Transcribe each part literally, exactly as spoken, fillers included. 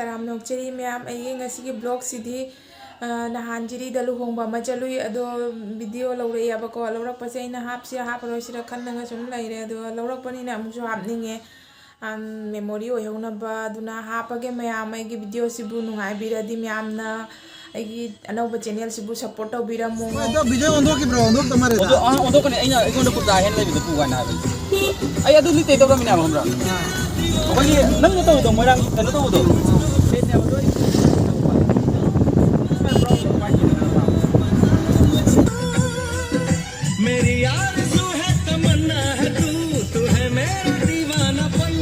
ꯇꯔꯥꯝꯅ ꯑꯣꯛꯆꯔꯤ ꯃꯌꯥꯝ꯫ ꯑꯩꯒꯤ ꯉꯁꯤꯒꯤ vlogꯁꯤꯗꯤ, ꯑ, ꯅꯍꯥꯟ ꯖꯤꯔꯤꯗ ꯂꯨꯍꯣꯡꯕ ꯑꯃ ꯆꯠꯂꯨꯏ, ꯑꯗꯣ video ꯂꯧꯔꯛꯑꯦꯕꯀꯣ꯫ ꯂꯧꯔꯛꯄꯁꯦ ꯑꯩꯅ ꯍꯥꯞꯁꯤꯔꯥ ꯍꯥꯞꯄꯔꯣꯏꯁꯤꯔꯥ ꯈꯟꯗꯅ ꯁꯨꯝ ꯂꯩꯔꯦ, ꯑꯗꯣ ꯂꯧꯔꯛꯄꯅꯤꯅ ꯑꯃꯨꯛꯁꯨ ꯍꯥꯞꯅꯤꯡꯉꯦ꯫ ꯑꯝ, memory ꯑꯣꯏꯍꯧꯅꯕ꯫ ꯑꯗꯨꯅ ꯍꯥꯞꯄꯒꯦ ꯃꯌꯥꯝ꯫ ꯑꯩꯒꯤ videoꯁꯤꯕꯨ ꯅꯨꯡꯉꯥꯏꯕꯤꯔꯗꯤ ꯃꯌꯥꯝꯅ ꯑꯩꯒꯤ ꯑꯅꯧꯕ channelꯁꯤꯕꯨ support ꯇꯧꯕꯤꯔꯝꯃꯣ꯫ ꯍꯣꯏ, ꯑꯗꯣ video ꯑꯣꯟꯊꯣꯛꯈꯤꯕ꯭ꯔꯣ? ꯑꯣꯟꯊꯣꯛꯇ ꯃꯥꯜꯂꯦꯗ꯫ ꯑꯣꯟꯊꯣꯛ-, ꯑ, ꯑꯣꯟꯊꯣꯛꯀꯅꯤ꯫ ꯑꯩꯅ, ꯑꯩꯉꯣꯟꯗ ꯀꯨꯟꯊ꯭ꯔꯥ ꯍꯦꯟꯅ ꯂꯩꯕꯗꯣ ꯄꯨ ꯀꯥꯏꯅ ꯍꯥꯏꯕꯅꯤ꯫ ꯑꯩ ꯑꯗꯨ ꯂꯤꯠꯇꯦ ꯇꯧꯔꯝꯃꯤꯅꯦ ꯍꯥꯏꯕ, ꯈꯪꯕ꯭ꯔꯥ? ꯑꯩꯈꯣꯏꯒꯤ ꯅꯪꯅ ꯇꯧꯕꯗꯣ, ꯃꯣꯏꯔꯥꯡ ꯀꯩꯅꯣ ꯇꯧꯕꯗꯣ꯫ मेरी आरज़ू है, तमन्ना है तू, तू है मेरा दीवानापन।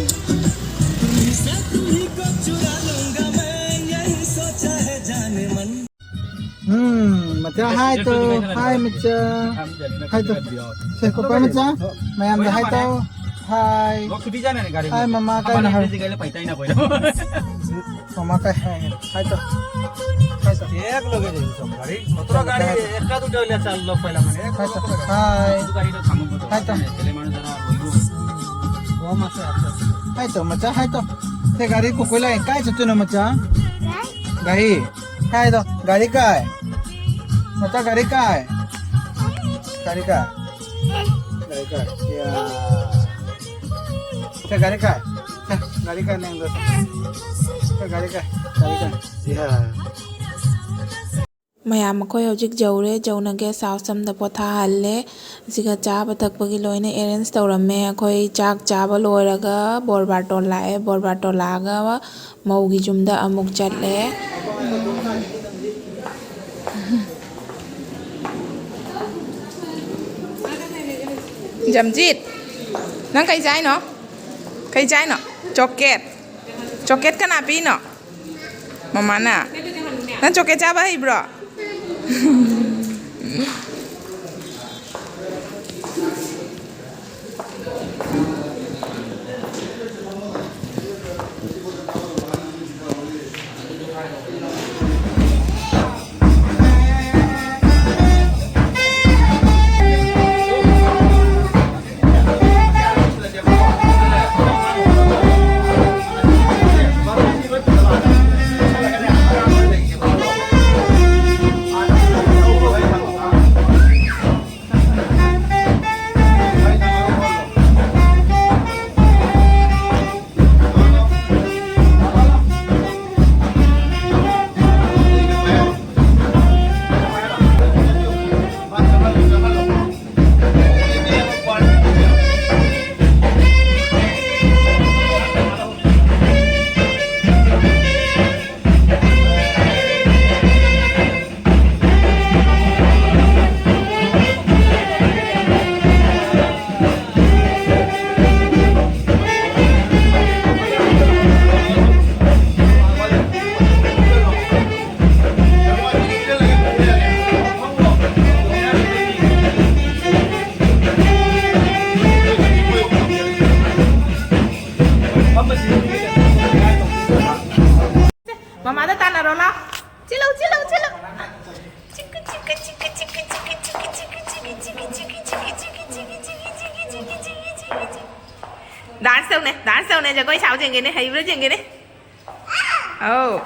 तुम ही से तुम ही को चुरा लूंगा मैं, यही सोचा है जाने मन। ꯎꯝ, ꯃꯆꯥ, hi ꯇꯧ꯫ Hi, ꯃꯆꯥ꯫ Hi ꯇꯧ꯫ ꯁꯦ, ꯄꯄꯥ ꯃꯆꯥ꯫ ꯃꯌꯥꯝꯗ hi ꯇꯧ꯫ Hi꯫ Hi, ꯃꯃꯥ ꯀꯥꯏꯅ ꯍꯥꯏ꯫ ꯃꯃꯥ ꯀꯥꯏ꯫ Hi ꯇꯧ꯫ Hi ꯇꯧ꯫ এক লগে যাবি সব গাড়ি। কতটা গাড়ি একটা দুটো হইলে চার লোক পাইলাম মানে। Hi ꯇꯧ꯫ Hi। Hi ꯇꯧ। Hi ꯇꯧ, ꯃꯆꯥ, hi ꯇꯧ꯫ ꯁꯦ, ꯒꯥꯔꯤ ꯀꯣꯀꯣꯏ ꯂꯥꯛꯑꯦ꯫ ꯀꯥꯏ ꯆꯠꯇꯣꯏꯅꯣ, ꯃꯆꯥ? ꯒꯥꯔꯤ꯫ ꯀꯥꯏꯗꯣ? ꯒꯥꯔꯤ ꯀꯥꯏ? ꯃꯆꯥ, ꯒꯥꯔꯤ ꯀꯥꯏ? ꯒꯥꯔꯤ ꯀꯥꯏ? ꯒꯥꯔꯤ ꯀꯥꯏ? ꯌꯥ꯫ ꯁꯦ, ꯒꯥꯔꯤ ꯀꯥꯏ? ꯁꯦ, ꯒꯥꯔꯤ ꯀꯥꯏ ꯅꯪꯗꯣ? ꯁꯦ, ꯒꯥꯔꯤ ꯀꯥꯏ? ꯒꯥꯔꯤ ꯀꯥꯏ? ꯌꯥ꯫ ꯃꯌꯥꯝ, ꯑꯩꯈꯣꯏ ꯍꯧꯖꯤꯛ ꯌꯧꯔꯦ꯫ ꯌꯧꯅ guest house ꯑꯝꯗ ꯄꯣꯊꯥꯍꯜꯂꯦ꯫ ꯑꯁꯤꯒ ꯆꯥꯕ ꯊꯛꯄꯒꯤ ꯂꯣꯏꯅ arrange ꯇꯧꯔꯝꯃꯦ꯫ ꯑꯩꯈꯣꯏ ꯆꯥꯛ ꯆꯥꯕ ꯂꯣꯏꯔꯒ ꯕꯣꯔ ꯕꯥꯔꯇꯣꯟ ꯂꯥꯛꯑꯦ꯫ ꯕꯣꯔ ꯕꯥꯔꯇꯣꯟ ꯂꯥꯛꯑꯒ ꯃꯧꯒꯤ ꯌꯨꯝꯗ ꯑꯃꯨꯛ ꯆꯠꯂꯦ꯫ ꯖꯝꯖꯤꯠ, ꯅꯪ ꯀꯩ ꯆꯥꯏꯅꯣ? ꯀꯩ ꯆꯥꯏꯅꯣ? Chocolate꯫ Chocolate ꯀꯅꯥ ꯄꯤꯅꯣ? ꯃꯃꯥꯅ? ꯅꯪ chocolate ꯆꯥꯕ ꯍꯩꯕ꯭ꯔꯣ? ꯗꯥꯟꯁ ꯇꯧꯅꯦ, ꯗꯥꯟꯁ ꯇꯧꯅꯦ, ꯖꯒꯣꯏ ꯁꯥꯎ ꯌꯦꯡꯒꯦꯅꯦ, ꯍꯩꯕ꯭ꯔꯥ ꯌꯦꯡꯒꯦꯅꯦ꯫ ꯑꯧ꯫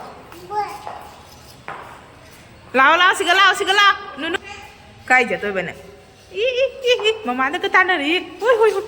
ꯂꯥꯛꯑꯣ, ꯂꯥꯛꯑꯣ, ꯁꯤꯒ ꯂꯥꯛꯑꯣ, ꯁꯤꯒ ꯂꯥꯛꯑꯣ꯫ ꯅꯨꯅꯨ꯫ ꯀꯥꯏ ꯆꯠꯇꯣꯏꯕ ꯅꯪ? E, E, E, E, ꯃꯃꯥꯗꯒ ꯇꯥꯟꯅꯔꯤ꯫ ꯍꯣꯏ, ꯍꯣꯏ, ꯍꯣꯏ꯫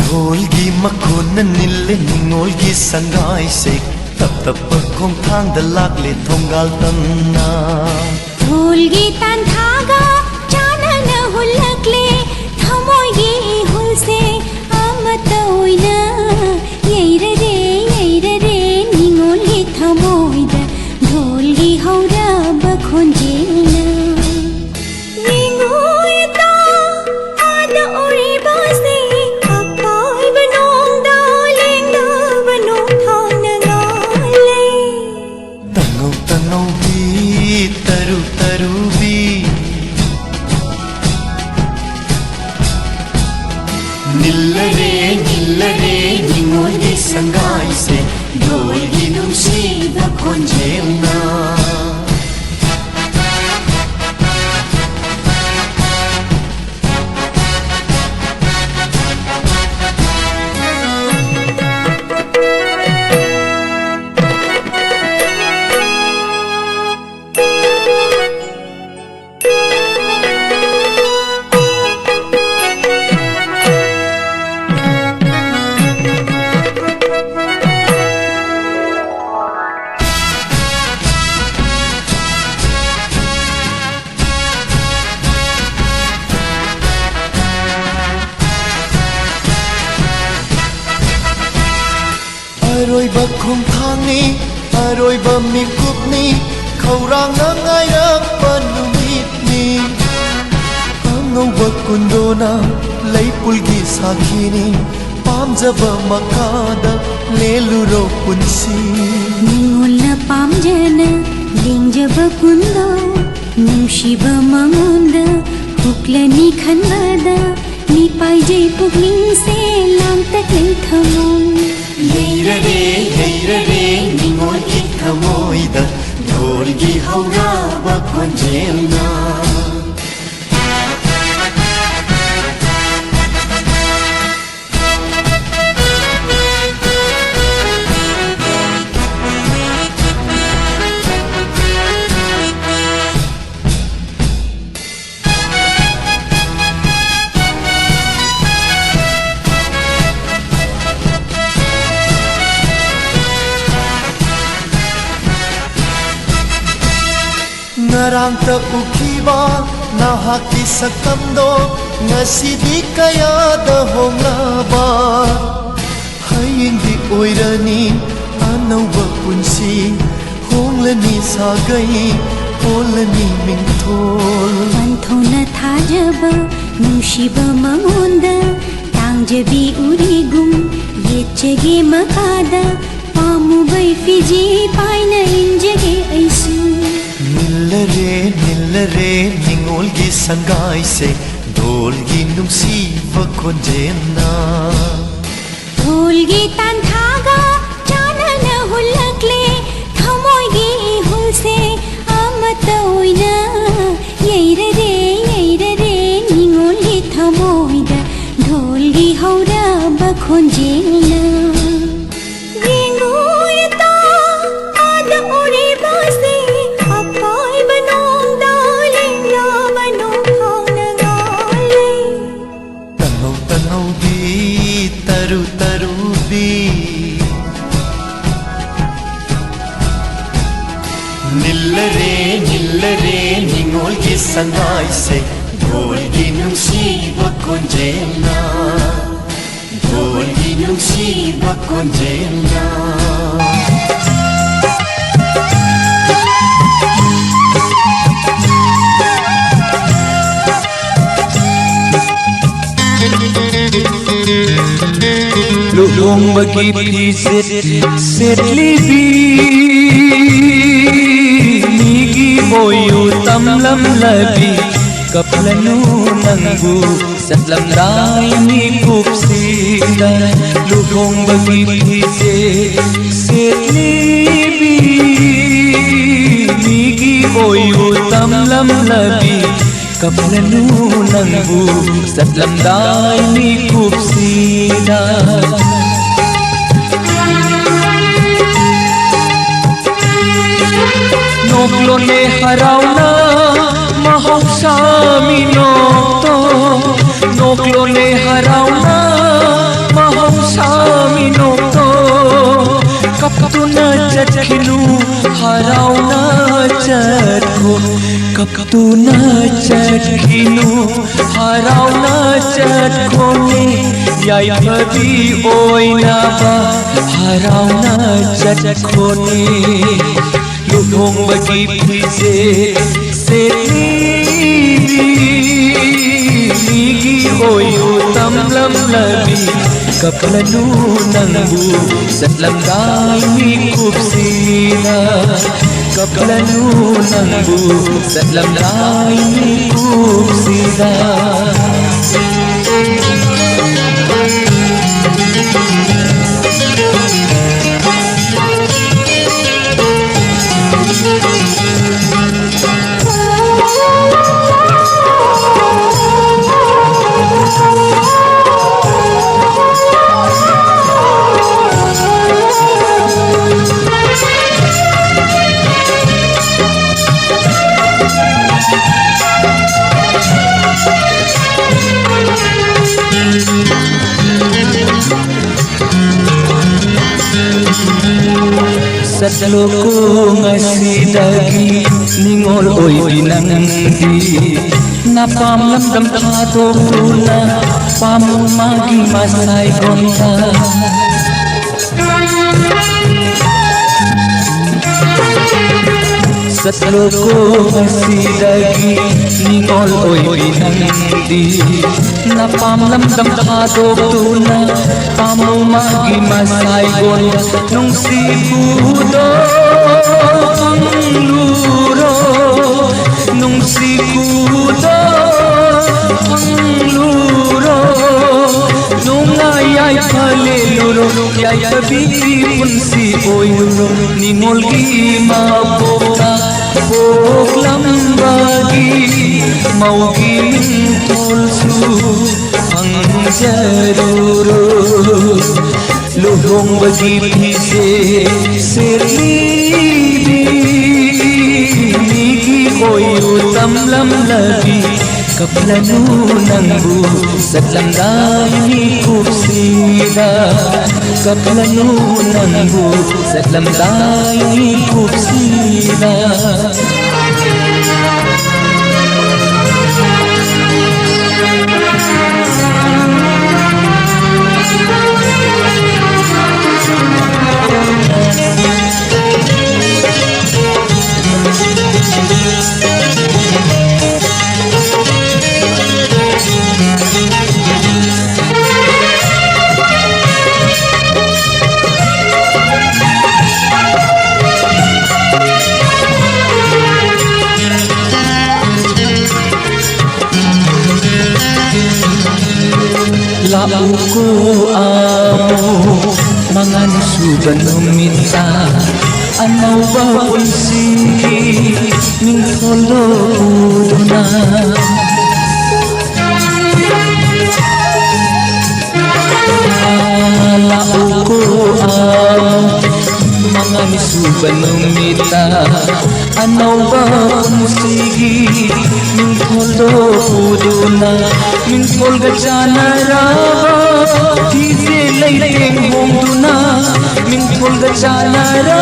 ꯙꯣꯜꯒꯤ ꯃꯈꯣꯟꯅ ꯅꯤꯜꯂꯦ ꯅꯤꯉꯣꯜꯒꯤ ꯁꯪꯒꯥꯏꯁꯦ, ꯇꯞ ꯇꯞꯄ ꯈꯣꯡꯊꯥꯡꯗ ꯂꯥꯛꯂꯦ ꯊꯣꯡꯒꯥꯜ ꯇꯝꯅ꯫ ꯙꯣꯜꯒꯤ ꯇꯥꯟꯊꯥꯒ ꯆꯥꯟꯅꯅ ꯍꯨꯜꯂꯛꯂꯦ ꯊꯃꯣꯏꯒꯤ ꯏꯍꯨꯜꯁꯦ, ꯑꯃꯠꯇ ꯑꯣꯏꯅ ꯌꯩꯔꯔꯦ, ꯌꯩꯔꯔꯦ ꯅꯤꯉꯣꯜꯒꯤ ꯊꯃꯣꯏꯗ ꯙꯣꯜꯒꯤ ꯍꯧꯔꯕ ꯈꯣꯟꯖꯦꯜꯅ꯫ ꯌꯦꯡꯉꯨ ꯏꯇꯥ, ꯑꯥꯗ ꯎꯔꯤꯕꯁꯤ ꯑꯄꯥꯏꯕ ꯅꯣꯡꯗ ꯂꯦꯡꯗꯕ ꯅꯣꯡꯊꯥꯡꯅ ꯉꯥꯜꯂꯦ꯫ ꯇꯉꯧ ꯇꯉꯧꯕꯤ ꯇꯔꯨ ꯇꯔꯨꯕꯤ꯫ ꯅꯤꯜꯂꯔꯦ, ꯅꯤꯜꯂꯔꯦ ꯅꯤꯉꯣꯜꯒꯤ ꯁꯪꯒꯥꯏꯁꯦ, ꯙꯣꯜꯒꯤ ꯅꯨꯡꯁꯤꯕ ꯈꯣꯟꯖꯦꯜꯅ꯫ ꯑꯔꯣꯏꯕ ꯈꯣꯡꯊꯥꯡꯅꯤ, ꯑꯔꯣꯏꯕ ꯃꯤꯀꯨꯞꯅꯤ, ꯈꯧꯔꯥꯡꯅ ꯉꯥꯏꯔꯛꯄ ꯅꯨꯃꯤꯠꯅꯤ꯫ ꯀꯨꯟꯗꯣꯅ ꯂꯩꯄꯨꯜꯒꯤ ꯁꯥꯈꯤꯅꯤ, ꯄꯥꯝꯖꯕ ꯃꯈꯥꯗ ꯂꯦꯜꯂꯨꯔꯣ ꯄꯨꯟꯁꯤ꯫ ꯅꯤꯉꯣꯜꯅ ꯄꯥꯝꯖꯅ ꯂꯦꯡꯖꯕ ꯀꯨꯟꯗꯣ, ꯅꯨꯡꯁꯤꯕ ꯃꯉꯣꯟꯗ ꯍꯨꯛꯂꯅꯤ ꯈꯟꯕꯗ, ꯃꯤꯄꯥꯏꯖꯩ ꯄꯨꯛꯅꯤꯡꯁꯦ ꯂꯥꯡꯇꯛꯂꯦ ꯊꯃꯣꯏ꯫ ꯌꯩꯔꯔꯦ, ꯌꯩꯔꯔꯦ ꯅꯤꯉꯣꯜꯒꯤ ꯊꯃꯣꯏꯗ, ꯙꯣꯜꯒꯤ ꯍꯧꯔꯕ ꯈꯣꯟꯖꯦꯜꯅ꯫ ꯉꯔꯥꯡꯇ ꯎꯈꯤꯕ ꯅꯍꯥꯛꯀꯤ ꯁꯛꯇꯝꯗꯣ ꯉꯁꯤꯗꯤ ꯀꯌꯥꯗ ꯍꯣꯡꯂꯕ꯫ ꯍꯌꯦꯡꯗꯤ ꯑꯣꯏꯔꯅꯤ ꯑꯅꯧꯕ ꯄꯨꯟꯁꯤ, ꯍꯣꯡꯂꯅꯤ ꯁꯥꯒꯩ, ꯑꯣꯜꯂꯅꯤ ꯃꯤꯡꯊꯣꯜ꯫ ꯄꯟꯊꯧꯅ ꯊꯥꯖꯕ ꯅꯨꯡꯁꯤꯕ ꯃꯉꯣꯟꯗ, ꯇꯥꯡꯖꯕꯤ ꯎꯔꯤꯒꯨꯝ ꯌꯦꯠꯆꯒꯦ ꯃꯈꯥꯗ, ꯄꯥꯝꯃꯨꯕꯩ ꯐꯤꯖꯤ ꯄꯥꯏꯅ ꯏꯟꯖꯒꯦ ꯑꯩꯁꯨ꯫ ꯅꯤꯜꯂꯔꯦ, ꯅꯤꯜꯂꯔꯦ ꯅꯤꯉꯣꯜꯒꯤ ꯁꯪꯒꯥꯏꯁꯦ, ꯙꯣꯜꯒꯤ ꯅꯨꯡꯁꯤꯕ ꯈꯣꯟꯖꯦꯜꯅ꯫ ꯙꯣꯜꯒꯤ ꯇꯥꯟꯊꯥꯒ ꯆꯥꯟꯅꯅ ꯍꯨꯜꯂꯛꯂꯦ, ꯊꯃꯣꯏꯒꯤ ꯏꯍꯨꯜꯁꯦ ꯑꯃꯠꯇ ꯑꯣꯏꯅ꯫ ꯌꯩꯔꯔꯦ, ꯌꯩꯔꯔꯦ ꯅꯤꯉꯣꯜꯒꯤ ꯊꯃꯣꯏꯗ, ꯙꯣꯜꯒꯤ ꯍꯧꯔꯕ ꯈꯣꯟꯖꯦꯜꯅ꯫ ꯌꯦꯡꯉꯨ ꯏꯇꯥ, ꯑꯥꯗ ꯎꯔꯤꯕꯁꯤ ꯑꯄꯥꯏꯕ ꯅꯣꯡꯗ ꯂꯦꯡꯂꯕ ꯅꯣꯡꯐꯥꯎꯅ ꯉꯥꯜꯂꯦ꯫ ꯇꯅꯧ ꯇꯅꯧꯕꯤ ꯇꯔꯨ ꯇꯔꯨꯕꯤ꯫ ꯅꯤꯜꯂꯔꯦ, ꯅꯤꯜꯂꯔꯦ ꯅꯤꯉꯣꯜꯒꯤ ꯁꯪꯒꯥꯏꯁꯦ, ꯙꯣꯜꯒꯤ ꯅꯨꯡꯁꯤꯕ ꯈꯣꯟꯖꯦꯜꯅ, ꯙꯣꯜꯒꯤ ꯅꯨꯡꯁꯤꯕ ꯈꯣꯟꯖꯦꯜꯅ꯫ ꯂꯨꯍꯣꯡꯕꯒꯤ ꯐꯤꯖꯦꯠ ꯁꯦꯠꯂꯤꯕꯤ, ꯃꯤꯒꯤ ꯑꯣꯏꯌꯨ ꯇꯝꯂꯝꯂꯕꯤ, ꯀꯞꯂꯅꯨ ꯅꯪꯕꯨ ꯆꯠꯂꯝꯗꯥꯏ ꯃꯤꯀꯨꯞꯁꯤꯗ꯫ ꯂꯨꯍꯣꯡꯕꯒꯤ ꯐꯤꯖꯦꯠ ꯁꯦꯠꯂꯤꯕꯤ, ꯃꯤꯒꯤ ꯑꯣꯏꯌꯨ ꯇꯝꯂꯝꯂꯕꯤ, ꯀꯞꯂꯅꯨ ꯅꯪꯕꯨ ꯆꯠꯂꯝꯗꯥꯏ ꯃꯤꯀꯨꯞꯁꯤꯗ꯫ ꯅꯣꯛꯂꯣꯅꯦ ꯍꯔꯥꯎꯅ ꯃꯍꯧꯁꯥ ꯃꯤꯅꯣꯛꯇꯣ, ꯅꯣꯛꯂꯣꯅꯦ ꯍꯔꯥꯎꯅ ꯃꯍꯧꯁꯥ ꯃꯤꯅꯣꯛꯇꯣ꯫ ꯀꯞꯇꯨꯅ ꯆꯠꯈꯤꯅꯨ, ꯍꯔꯥꯎꯅ ꯆꯠꯈꯣ꯫ ꯀꯞꯇꯨꯅ ꯆꯠꯈꯤꯅꯨ, ꯍꯔꯥꯎꯅ ꯆꯠꯈꯣꯅꯦ꯫ ꯌꯥꯏꯐꯕꯤ ꯑꯣꯏꯅꯕ ꯍꯔꯥꯎꯅ ꯆꯠꯈꯣꯅꯦ꯫ ꯂꯨꯍꯣꯡꯕꯒꯤ ꯐꯤꯖꯦꯠ ꯁꯦꯠꯂꯤ, ꯃꯤꯒꯤ ꯑꯣꯏꯌꯨ ꯇꯝꯂꯝꯂꯕꯤ, ꯀꯞꯂꯅꯨ ꯅꯪꯕꯨ ꯆꯠꯂꯝꯗꯥꯏ ꯃꯤꯀꯨꯞꯁꯤꯗ꯫ ꯀꯞꯂꯅꯨ ꯅꯪꯕꯨ ꯆꯠꯂꯝꯗꯥꯏ ꯃꯤꯀꯨꯞꯁꯤꯗ꯫ ꯆꯠꯂꯣꯀꯣ ꯉꯁꯤꯗꯒꯤ ꯅꯤꯡꯉꯣꯜ ꯑꯣꯏꯕꯤ ꯅꯪꯗꯤ, ꯅꯄꯥꯝ ꯂꯝꯗꯝ ꯊꯥꯗꯣꯛꯇꯨꯅ ꯄꯥꯝꯃꯨ ꯃꯥꯒꯤ ꯃꯁꯥꯏꯒꯣꯟꯗ꯫ ꯆꯠꯂꯣꯀꯣ ꯉꯁꯤꯗꯒꯤ ꯅꯤꯉꯣꯜ ꯑꯣꯏꯕꯤ ꯅꯪꯗꯤ, ꯅꯄꯥꯝ ꯂꯝꯗꯝ ꯊꯥꯗꯣꯛꯇꯨꯅ ꯄꯥꯝꯃꯨ ꯃꯥꯒꯤ ꯃꯁꯥꯏꯒꯣꯟꯗ꯫ ꯅꯨꯡꯁꯤ ꯈꯨꯗꯣꯜ ꯐꯪꯂꯨꯔꯣ, ꯅꯨꯡꯁꯤ ꯈꯨꯗꯣꯜ ꯐꯪꯂꯨꯔꯣ, ꯅꯨꯡꯉꯥꯏ ꯌꯥꯏꯐ ꯂꯦꯜꯂꯨꯔꯣ, ꯌꯥꯏꯐꯕꯤ ꯄꯨꯟꯁꯤ ꯑꯣꯏꯔꯨꯔꯣ꯫ ꯅꯤꯉꯣꯜꯒꯤ ꯃꯄꯣꯛꯇ ꯄꯣꯛꯂꯝꯕꯒꯤ ꯃꯧꯒꯤ ꯃꯤꯡꯊꯣꯜꯁꯨ ꯐꯪꯖꯔꯨꯔꯣ꯫ ꯂꯨꯍꯣꯡꯕꯒꯤ ꯐꯤꯖꯦ ꯁꯦꯠꯂꯤꯕꯤ ꯃꯤꯒꯤ ꯑꯣꯏꯌꯨ ꯇꯝꯂꯝꯂꯕꯤ꯫ ꯀꯞꯂꯅꯨ ꯅꯪꯕꯨ ꯆꯠꯂꯝꯗꯥꯏ ꯃꯤꯀꯨꯞꯁꯤꯗ, ꯀꯞꯂꯅꯨ ꯅꯪꯕꯨ ꯆꯠꯂꯝꯗꯥꯏ ꯃꯤꯀꯨꯞꯁꯤꯗ꯫ ꯂꯥꯛꯎꯀꯣ ꯑꯃꯨꯛ ꯃꯉꯥꯅꯤ ꯁꯨꯕ ꯅꯨꯃꯤꯠꯇ, ꯑꯅꯧꯕ ꯄꯨꯟꯁꯤꯒꯤ ꯃꯤꯡꯊꯣꯜꯗꯣ ꯎꯗꯨꯅ꯫ ꯂꯥꯛꯎꯀꯣ ꯑꯃꯨꯛ ꯃꯉꯥꯅꯤ ꯁꯨꯕ ꯅꯨꯃꯤꯠꯇ, ꯑꯅꯧꯕ ꯄꯨꯟꯁꯤꯒꯤ ꯃꯤꯡꯊꯣꯜꯗꯣ ꯎꯗꯨꯅ, ꯃꯤꯡꯊꯣꯜꯒ ꯆꯥꯟꯅꯔꯕ ꯐꯤꯖꯦ ꯂꯩꯇꯦꯡ ꯍꯣꯡꯗꯨꯅ, ꯃꯤꯡꯊꯣꯜꯒ ꯆꯥꯟꯅꯔꯕ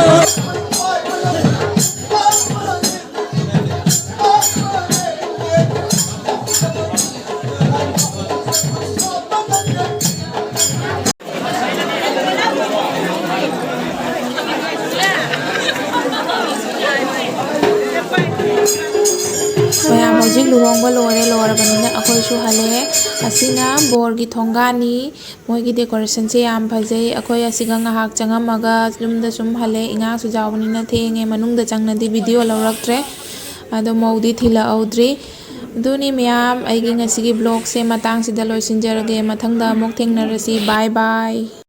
ꯍꯧꯖꯤꯛ ꯂꯨꯍꯣꯡꯕ ꯂꯣꯏꯔꯦ, ꯂꯣꯏꯔꯕꯅꯤꯅ ꯑꯩꯈꯣꯏꯁꯨ ꯍꯜꯂꯛꯑꯦ꯫ ꯑꯁꯤꯅ ꯕꯣꯔꯒꯤ ꯊꯣꯡꯒꯥꯟꯅꯤ꯫ ꯃꯣꯏꯒꯤ decorationꯁꯦ ꯌꯥꯝ ꯐꯖꯩ꯫ ꯑꯩꯈꯣꯏ ꯑꯁꯤꯒ ꯉꯥꯏꯍꯥꯛ ꯆꯪꯉꯝꯃꯒ ꯌꯨꯝꯗ ꯁꯨꯝ ꯍꯜꯂꯦ꯫ ꯏꯉꯥꯁꯨ ꯌꯥꯎꯕꯅꯤꯅ ꯊꯦꯡꯉꯦ, ꯃꯅꯨꯡꯗ ꯆꯪꯅꯗꯤ video ꯂꯧꯔꯛꯇ꯭ꯔꯦ꯫ ꯑꯗꯣ ꯃꯧꯗꯤ ꯊꯤꯜꯂꯛꯍꯧꯗ꯭ꯔꯤ꯫ ꯑꯗꯨꯅꯤ ꯃꯌꯥꯝ, ꯑꯩꯒꯤ ꯉꯁꯤꯒꯤ vlogꯁꯦ ꯃꯇꯥꯡꯁꯤꯗ ꯂꯣꯏꯁꯤꯟꯖꯔꯒꯦ꯫ ꯃꯊꯪꯗ ꯑꯃꯨꯛ ꯊꯦꯡꯅꯔꯁꯤ꯫ Bye bye꯫